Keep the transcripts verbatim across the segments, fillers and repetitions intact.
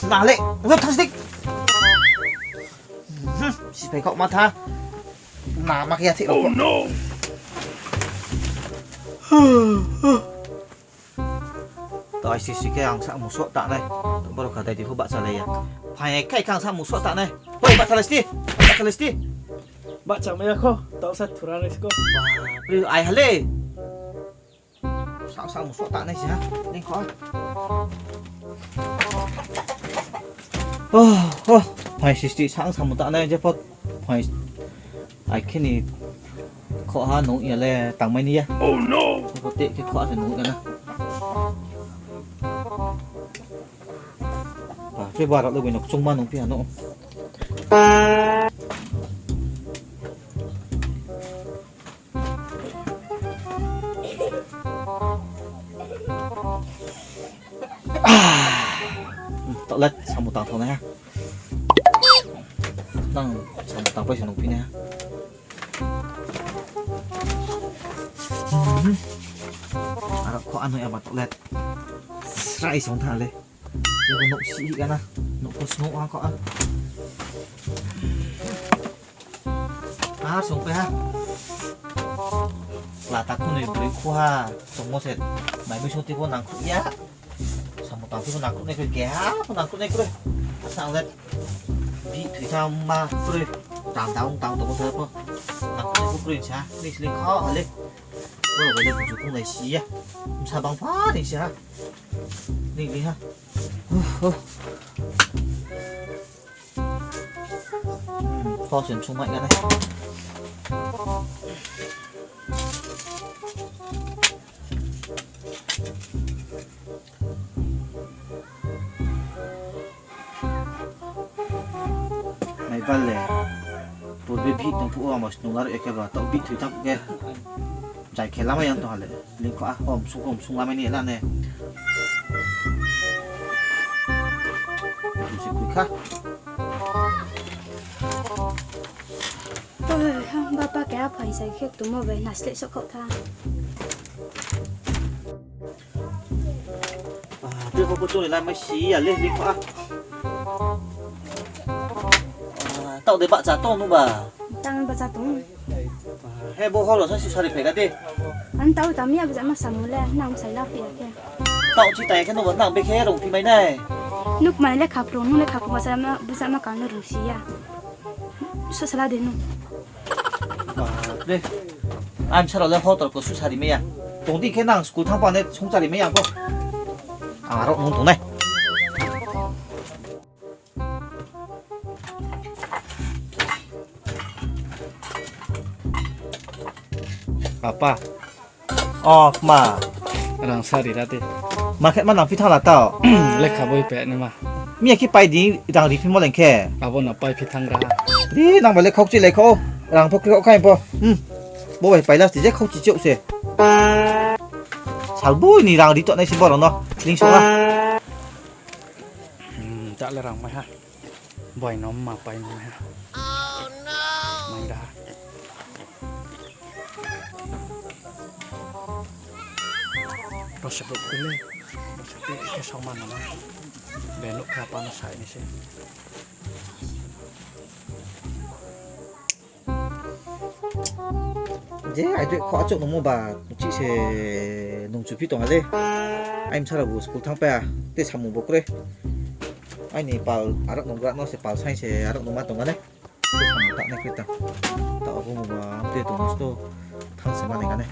Na le, ulo thang sdik. Sipai kau ma tha. Na ma khe ya thik rao. To ai sisi khe ang sa muso ta nai. Boro kha dai di pho bahcha lai ya. Phai khai khe ang sa muso ta nai. Hoi, bahcha lai sti. Bahcha lai sti. Bahcha mai ya kho. Tau sa thura nai sko. Ai ha le. Sa sa muso ta nai si ha. Ning kho. Oh, oh. Phai sisi sa ang sa mu ta nai je pho. Phai. Ai khe ni kho ha nung ya le tangmai ni ya. Oh no. Kho te khe kho ha se nung ya na. Ba, khe ba rao le boi no kchungma nung phi ha no. Toilet samung tang thang nai ha. Nang samung tang pai se nung phi nai ha. Aro kho ano ya ba toilet. Srai song tha le. Yo nok si hi kana. Nok ko snow ha kho a. Ar song pe ha. Lata khunoi broi khu ha. Tongmo se. Mai mi soti pho nangkhruh ya. Samung tang phi pho nangkhruh nai khe keha pho nangkhruh nai kroi. Asa ang le. Bi thoi tha ma kroi. Tang tang tang tongmo se pho. Nangkhruh nai pho kroi sa. Ni sling kho ha le. Boro bai le buju khunglai si ya. Bsa bang pha ni si ha. Ni ni ha. Kho sen sung mai ga nai. Mai bal le. Purbe bihih tong phuh wo amo snung lar eke ba taoh bihih thoi tang khe. Jai khe lama yang tong ha le. Ling kho a hom sung hom sung lama ni la ne. Busi kui kha. Oi, ha, bapa khe aphai sai khe tumo bai nasleh soh khaoh tha. Ah, tei kho bo chori la mai si ya le, ling kho a. Ah, taoh de bahcha tong nu ba? Tang bahcha tong. He, bo horo sa si sari phai ga de. Ang taoh tam ya bahcha ma samu le, nang sai la phi ya khe. Taoh si tai khe nu ba nang be khe rung phi mai nai. Nuk mai le khapro, nu le khapro bahcha ma, bahcha ma kang le rung si ya. Su sala de nu. Bapre. Ang sara le hotor ko su sari mai ya. Tong di khe nang school thang pa ne sung sari mai ya ko. Ang aro nung tong nai. Apa. O, ma. Rang sari ra de. Ma khe ma nang phi thang la tao. Lekha boi pe nai ma. Mi ya khe pai di rang ri phi mo leng khe. Abo no pai phi thang ra. Ri nang bai le khokchi lai kho. Rang pho kri kho khai pho. Hmm. Bo bai pai last je khokchi chouh se. Sal boi ni rang ri to nai si borok no. Ling so ha. Hmm, ta le rang mai ha. Boi no ma pai nai ha. Mai da. Rosep rok kule. Rosep te ke soma no ma. Be nuk kha pa no sai ni se. Je, ai de kho achouh nungmo ba, chih se nung chuphi tong ha le. Ai msa rao bo school thang pai ya, te samung bo kroi. Aini pal arok nunggra no se pal sai se arok nungma tong ha le. Te samung ta nai kroi ta. Ta obo mo ba, te tong sto thang se ma nai ga nai.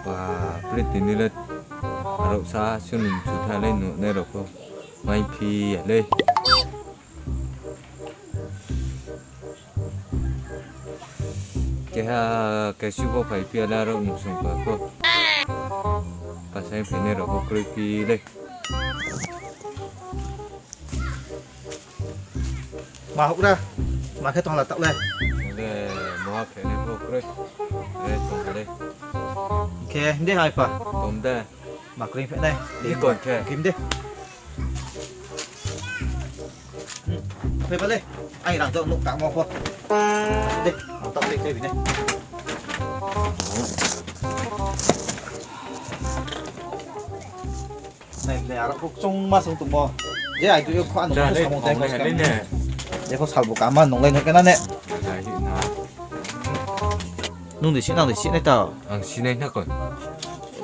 Bapre, tini le arok sa suning chutha le nuhnai rao pho mai phi ya le. Keha kesu pho phai phi ya le arok nung sung pa pho. Pasai phainai rao pho kroi phi le. Ma houhgra, ma khe tong la taoh le. Le, ma khe ne pho kroi. Le, tong le. Khe, hinde hai pa. Tong de. Ma kroi phe nai. Ni kon khe. Kim de. Hmm, phe ba le. Ai rang jok nuk tak mo pho. De. Nai, nai, aro kok chong ma song tongmo. Je ai tu yo kho ano kho samung tang kho skang ne. Je kho salbo kama nung lai nai kena ne. Nung de si nang de si nai ta. Ang si nai na koi.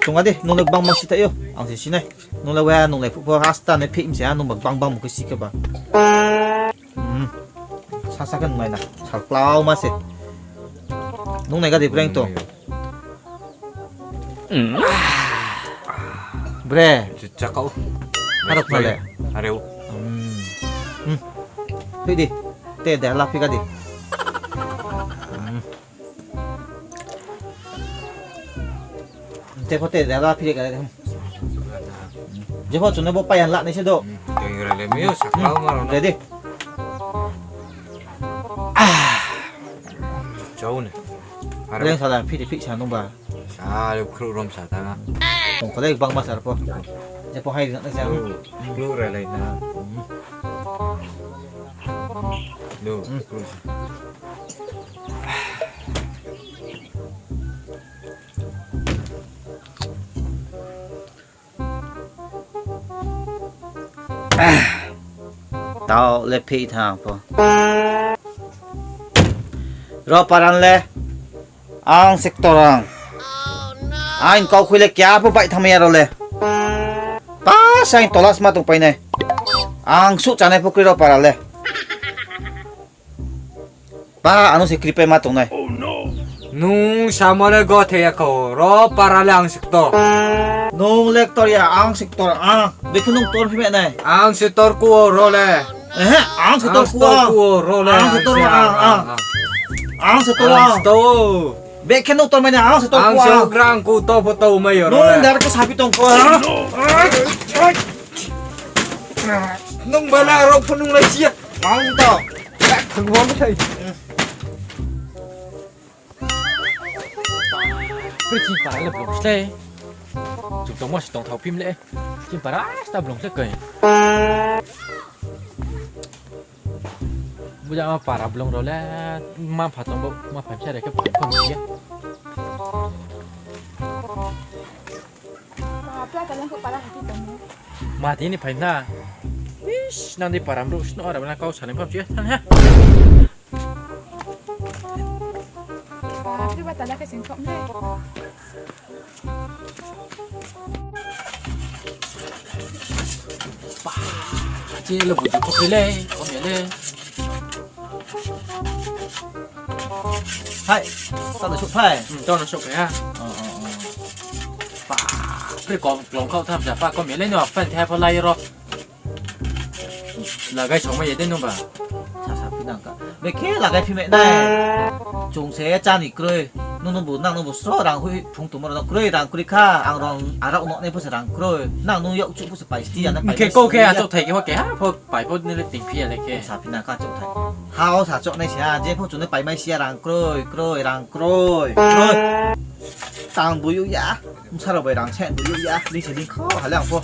Tong ade, nung le bang ma si ta yo. Ang si si nai. Nung le wa nung le phuh pho hasta ne phim se ha nung ba bang bang mo khe si khe ba. Hmm. Sa sa khe nung nai na. Sal klau ma se. Nung nai ga de breng to. Bre. Chakau. Harok na le. Areu. Hmm. Hmm. Phi di. Te de la phi ga di. Hmm. Te pho te de la phi ga di. Je pho chune bo payan la nai se do. Teng ra le mi yo sakau ma ro na. Ready. Chau ne. Leng sala phi di phi sa nung ba. Sa le khru rom sa ta na. Tong kho le bang ma sa po. Je po hai na sa. Khru ra le na. Lu, khru sa. Tao le phi thang pho. Ro paran le. Ang sector ang. Ang kau khui le kya pho bai thang ya ro le. Pa sa ang tolas ma tong pai nai. Ang suh chanai pho kri ro para le. Pa, ano se kripai ma tongnai. Nung samo le gothe ya kho, ro para le ang sector. Nung lector ya, ang sector, ang. Bekhe nung tor phi me nai. Ang sector kuo ro le. Ehe, ang sector kuo, ro le. Ang sector ang, ang. Ang sector ang. Bekhe nung tor mai nai, ang sector kuo. Ang sector ang ku to pho to mai yo ro le. Nung dar ke sapi tong ko. Nung bala rok pho nung lai sia. Ang to. Thang bo lai. Pri chini para le blong slei. Chung tongmo se tongthao phim le. Chini para asta blong slei koi. Buja ma para blong rao le ma pha tong bo, ma pha msa re khe pha tong ya. Apa ka lengkho para hati tong. Ma tini phai na. Ish, nang di param brouh sno ara bana kau salai pham sia than ha. Ba, kri ba tala khe sing thok le. Ba, che le bu di thok le, kom ya le. Hai, tao no souhphai? Hmm, tao no souhphai ha. O, o, o. Pa, pre kong klong khau tham sa pa kom ye le no fan thai pho lai ro. Lagai song mai ye de nung ba. Sa sa phi nang ka. Be khe lagai phi me nai. Chung se cha ni kroi. Nung nung bu nang nung bu sro rang hui phung tongmo rao no kroi rang kroi kha. Ang rong arao no nai pho se rang kroi. Nang nung yak chu pho se pai sti ya na pai. Khe ko khe achouh thai khe ho khe ha pho. Pai pho nile ting phi ya le khe. Sa phi na ka chouh thai. Ha o sa chouh nai sia, je pho chung nai pai mai sia rang kroi, kroi, rang kroi, kroi. Tang bu yu ya. Bsa rao bai rang se bu yu ya. Ling se ling kho, ha le ang pho.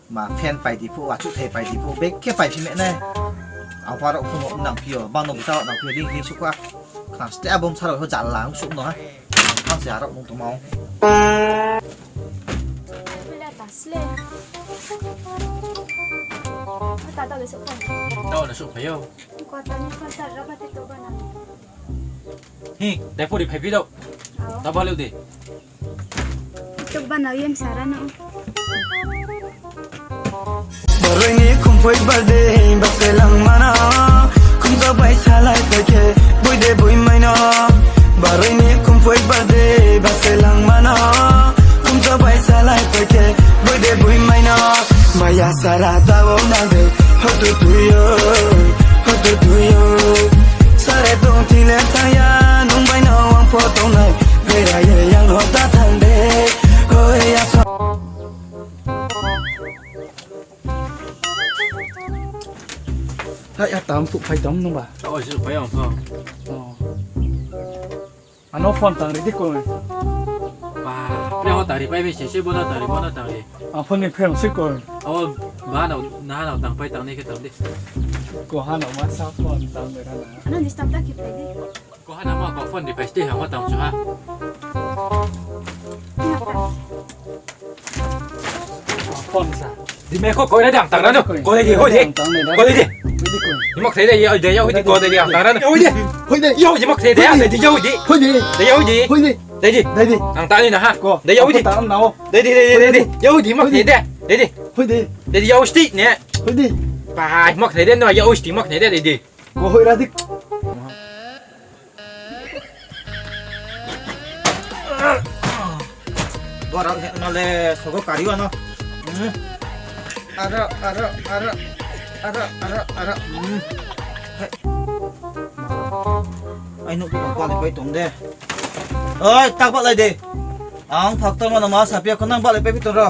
Ma fan pai di pho, achouh thai pai di pho, bek khe pai phi me nai. Ang pho arao pho no nang phi yo, bang no bsa rao nang phi yo, ling ling suh kha. Khna ste abo bsa rao pho jala ang suh no ha. Ang se arao nung tongma o. Bela ta sle. Ata ta le souhphai. Tao le souhphai yo. Kota ni kota raba te to bana. Hi, dai pori phai phi dou. Ao. Ta ba leu de. Tok bana yem sara no. Baroi ni khumphoi birthday ba se lang mano. Khumsa bai salai phai khe boi de boi mai no. Baroi ni khumphoi birthday ba se lang mano. Khumsa bai salai phai khe boi de boi mai no. Maya sara ta o nang de. Hotu tu yo, hotu tu yo. Sare tong thing le thang ya, nung bai no ang pho tong nai. Bera ye yang no ta thang de. Hoi ya sa. Hai, a tam phuh phai tong nung ba? O, si phai ang pho. O. Ano phone tang ri di koi. Ba, pre ho tang ri pai mi se se bo no tang ri, bo no tang ri. Ang phone ni phai ang se koi. O, ba no, na no tang pai tang ni khe tang di. Ko ha no ma sa phone tang ri na. Ano disturb ta khe pai di. Ano ma ko phone di pai sti ha, ma tang su ha. Phone sa. Di me ko koi ra di ang tang ra no. Koi di, hoi di. Koi di. Di mak thai di, yau di, yau di, koi di ang tang ra no. Hoi di. Hoi di. Yau di mak thai di, ang di yau di. Hoi di. Di yau di. Hoi di. Di di. Dai di. Ang tang ni na ha. Ko. Di yau di. Tang na o. Di di, di di, di di. Yau di mak thai di. Di di. Hoi di. Di di yau sti ne. Hoi di. Ba, mak thai di no, yau sti mak thai di, di di. Ko hoi ra di. Gora he na le sogo kari wa no. Hmm. Aro, aro, aro. Aro, aro, aro. Hmm. Hai. Ai, nuk tu bale pai tong de. Oi, tak ba lai de. Ang phak tong no ma sapia ko nang bale pai pi tong ro.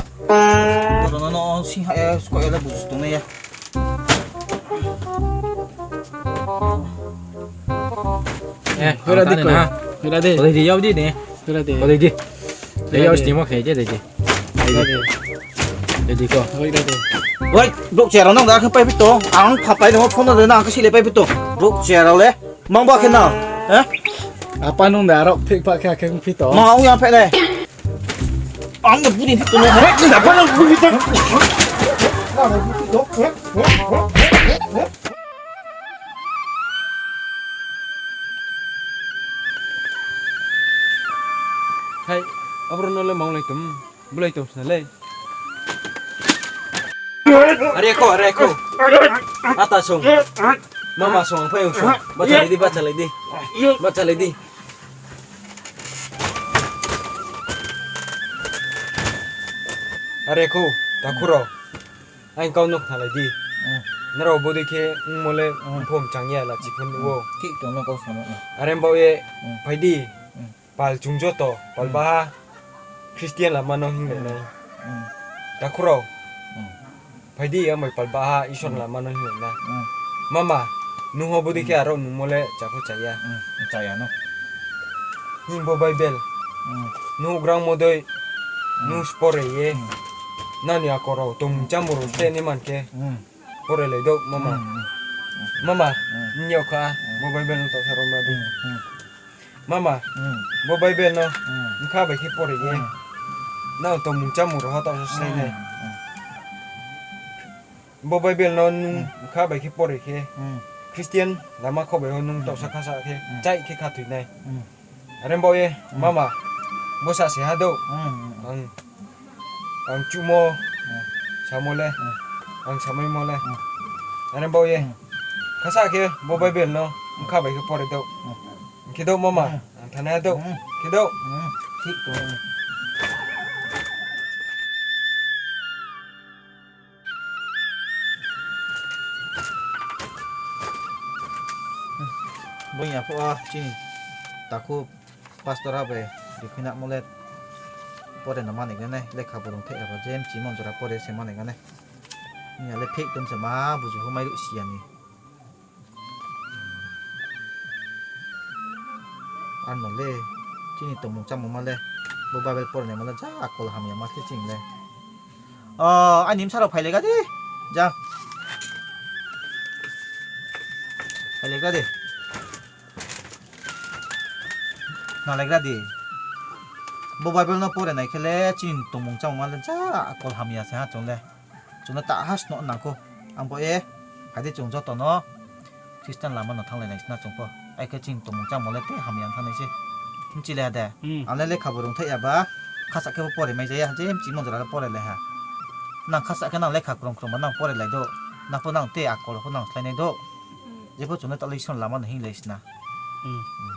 Ko no no sing ha e ko ele bus tong ne ya. Eh, hoi ra di ko. Hoi ra di. Ko di yau di ne. Hoi ra di. Ko di di. Di yau sti mo khe je di di. Hoi ra di. Di di ko. Hoi ra di. Wai, blok chair nang da khe pai pi to. Ang pha pai no phone de na ang khe si le pai pi to. Blok chair le. Mang ba khe na. Eh? Apa nung da rok thik pa khe khe pi to. Ma ang ya phe ne. Ang na budi pi to ne. Apa nung budi pi to. Hai, abro no le maung lai tum, bulai tum sna le. Are ko, are ko. Ata song. Mama song, phai song. Bacha lai di, bacha lai di. Bacha lai di. Are ko, takhu rao. Ang kau no khnalai di. Hmm. Nrao bodei khe ongmo le, hmm, phom chang ya la chiphun wo. Thik tong no kau samo no. Are bao ye, hmm, phai di. Hmm. Pal chung joto, pal, hmm, baha Christian lama no hing lai nai. Hmm. Takhu rao. Hmm. Phai di, amai pal baha Isor, hmm, lama no hing lai na. Hmm. Mama, nung ho bodei khe, hmm, aro nungmo le chakhu chaya. Hmm. Chaya no. Hing bo Bible. Hmm. Nung grang modoi, hmm, nung spore ye. Hmm. Nani akor rao, tongmung chámung rao, hmm, se ni man khe. Hmm. Pore lai do, mama. Hmm, hmm. Mama, hmm, nini yag kha, hmm, bo Bible no toksa rom ra di. Hmm, hmm. Mama, hmm, bo Bible no, hmm, bkha bai khe pore ye. Hmm. Nang tongmung chámung rao ho toksa slái nai. Hmm, hmm. Bo Bible no nung, hmm, bkha bai khe pore khe. Hmm. Christian lama kho bai ho nung, hmm, toksa khasa khe, hmm, chai khe kha thoi nai. Hmm. Are bao ye, hmm, mama, bo sa se ha do. Hmm, hmm, hmm. Ang, ang chuhmo, hmm, samo le, hmm, ang samaimo le. Hmm. Are bao ye, hmm, khasa khe bo Bible no, hmm, bkha bai khe pore do. Hmm. Khe do mama, hmm, ang thanai ha do. Hmm. Khe do. Hmm. Thik tong. Bung ya pho a chini takhu pastor ha bai rikhuinamo le pore no manai ganai, lekha borong thai abo je mchimo jora pore se manai ganai. Ni ya le phek tong se ma buju ho mairuh si ya ni. Ar no le, chini tongmung chámung ma le, bo Bible pore nai ma le, ja akol hamya ma se chini le. O, aini bsa rao phai le ga di. Ja. Phai le ga di. Na le ga di. Bo Bible no pore nai khe le chini tongmung chámung ma le ja akol hamya se ha chung le. Chung no ta ha sno nang kho. Ang bo e, phai di chung joto no Christian lama no thannglai nai sna chung pho. Ai khe chini tongmung chámung le te hamya ong thanngnai se. Mchi le ha de. Hmm. Ang le lekha borong thai ya ba, khasa khe bo pore mai ja ya, je mchimo jora le pore le ha. Nang khasa khe nang lekha krung krung ba nang pore lai do. Nang pho nang te akol pho nang slái nai do. Hmm. Jepho chung le ta le Isor lama no hing lai sna. Hmm. Hmm.